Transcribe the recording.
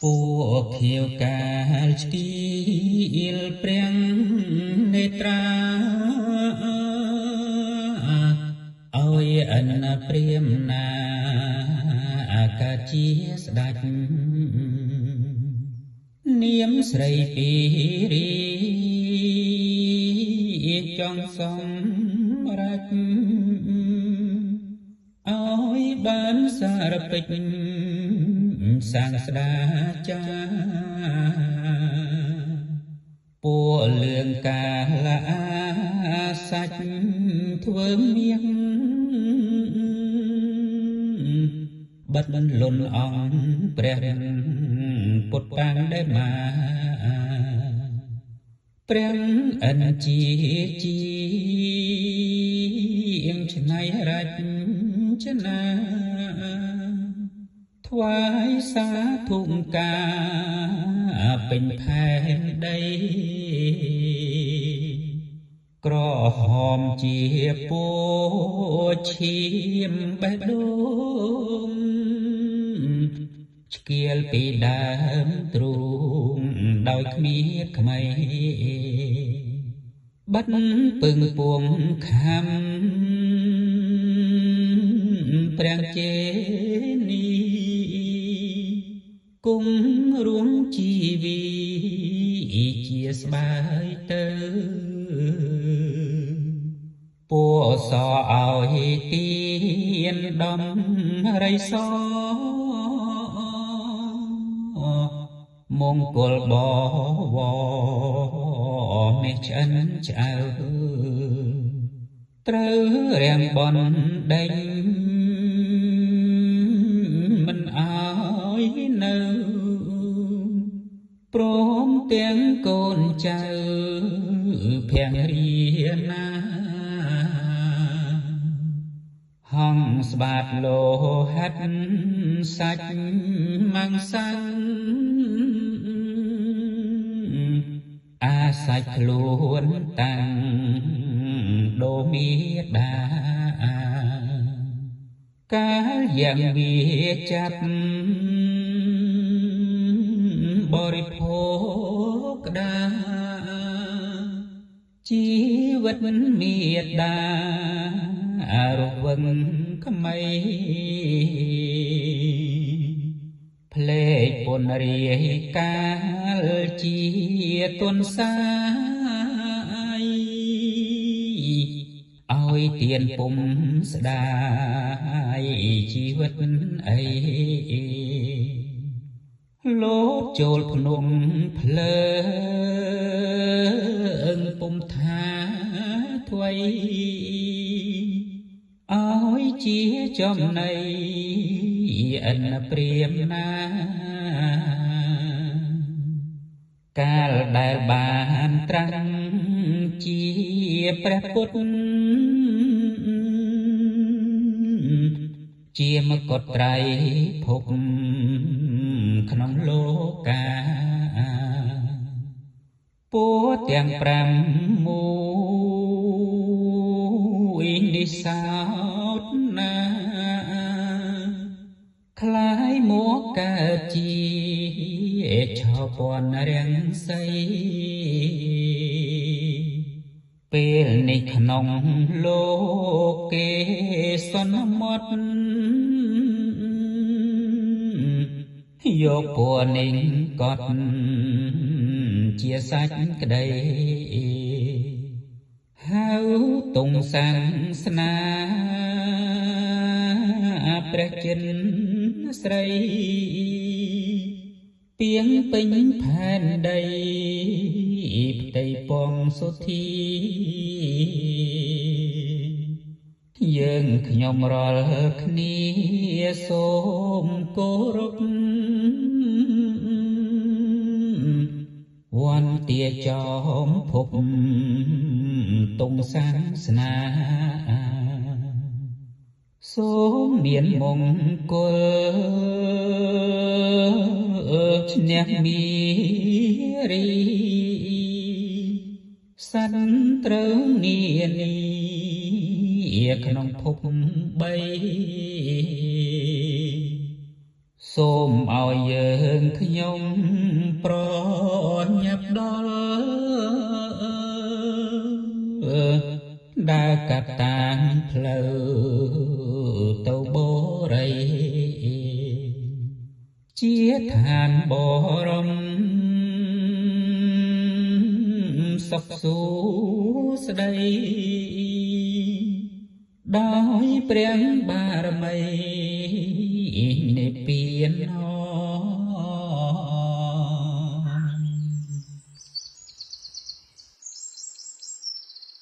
ពួកខៀវកាលឆ្កៀលព្រះនេត្រាឲ្យអិនព្រាមណាអាកាជាស្ដេចនាមស្រីពីរីចង់សំរេចឲ្យបានសារពេចសាងស្ដាចាពួកលឿងកាលាសាច់ធ្វើមៀងបិទលុនអង្គព្រះពុទ្ធបាំងដែលមកព្រះអិនជាជាងឆ្នៃរាជនាថ្វាយសាធុកាពេញផែនដីក្រហមជាពោឈាមបេះដូងឆ្កៀលពីដើមទ្រូងដោយគ្មៀតក្មៃបិទពឹងពួងខំព្រះចេនីគង់រួងជីវីជាស្បាយទៅពួសឲ្យទៀនដំរីសមង្គលបវរមាសឆ្អិនឆ្អៅត្រូវរាំងបនដេញមិនអោយនៅព្រមទាំងកូនចៅភរិយាណាហងស្បាតលោហិតសាច់ម៉ាំងសាំងអាសាច់ខ្លួនតាំងដូមេដាកាលយ៉ាងវាចាប់បរិភោគដាជីវិតមេដារវឹងក្មៃភ្លេចពុនរាយកាលជាទុនសាយឲ្យទៀនពុំស្ដាយជីវិតអីលោតចូលភ្នំភ្លើងពុំថាថ្វីឲ្យជាចំណៃអិនព្រាមណាកាលដែលបានត្រាំងជាព្រះពុទ្ធជាមកុដត្រៃភពក្នុងលោកាពួទាំង5មួយនិសោតណាคล้ายមកកើតជាឆោពនរាំងសីពេលនេះក្នុងលោកគេសន្មត់យកពណ៌នេះកត់ជាសាច់ក្តីហៅតុងសាំងស្នាព្រះចិនស្រីពីងពេញផែនដីផ្ទៃពងសុធីយើងខ្ញុំរាល់គ្នាសូមគោរពវន្តាចោមភពតុងសាសនាសូមមានមង្គលឈ្នះមីរីសិនត្រូវនានីក្នុងភព3 សូមឲ្យយើងខ្ញុំប្រញាប់ដល់ ដើរកាត់តាមផ្លូវទៅបរិជាឋានបរមសុខសួស្តី ដោយព្រះបារមីនិព្វាន។